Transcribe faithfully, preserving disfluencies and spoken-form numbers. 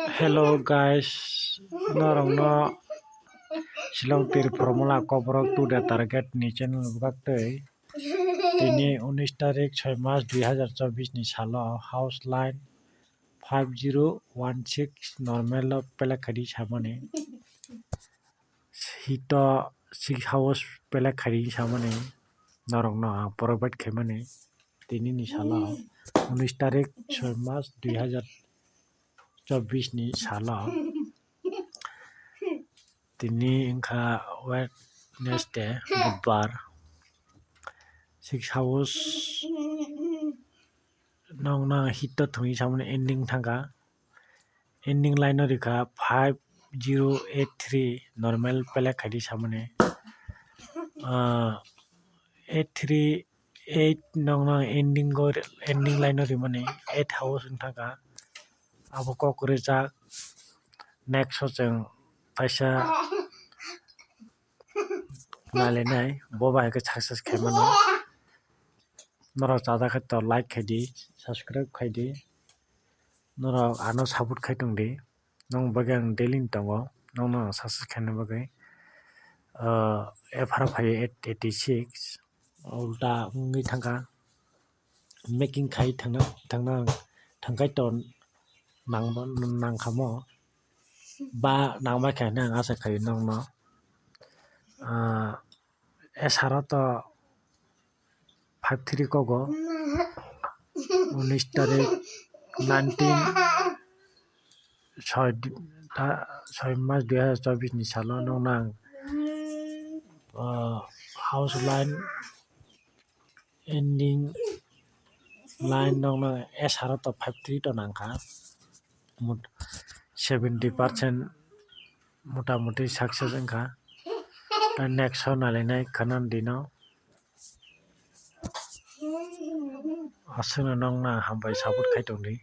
Hello guys, norokno Shillong Tir Formula Koborok to the Target ni channel bwkak twi. Tini unis tarik soi mas dui hazar chobbish ni salo house line five zero one six normal o pelek khaidi samani. Hito six house pelek khaidi samani norokno ang provide khaimani. Tini ni salo unis tarik soi mas dui hazar chobbish ni salo. Tini wngkha Wednesday, Budbar. Six house nokna hito thungwi samani ending thangkha. Ending line no rikha five zero eight three normal pelek khaidi samani. Ah, eight three eight nokna ending o, ending line no rimani eight house wng thangkha. Abo kok rijak. Next o chwng kaisa nailainai, bo bai khe success khaimano. Norok chajak khe to like khaidi, subscribe khaidi. Norok ano support khai tongdi. Nong bagwi ang daily ni tongo. Nokno ang success khaina bagwi, ah, F R phaio eight eighty six. Ulta wngwi thangkha. Making khai thangna, thangna, thangkhai to nangba, nangkhamo. Ba nangbai kha hinwi ang asa khaio nokno. Ah, S R o to five three kogo. Unis tarik nineteen soi, soi mas dui hazar chobbish ni salo nokno ang, ah, house line ending line nokno S R o to five three to nangkha. Mot-, seventy percent mota moti success wngkha. Tei next o nailainai khana dino. Aswkno nokno hambai support khai tongdi.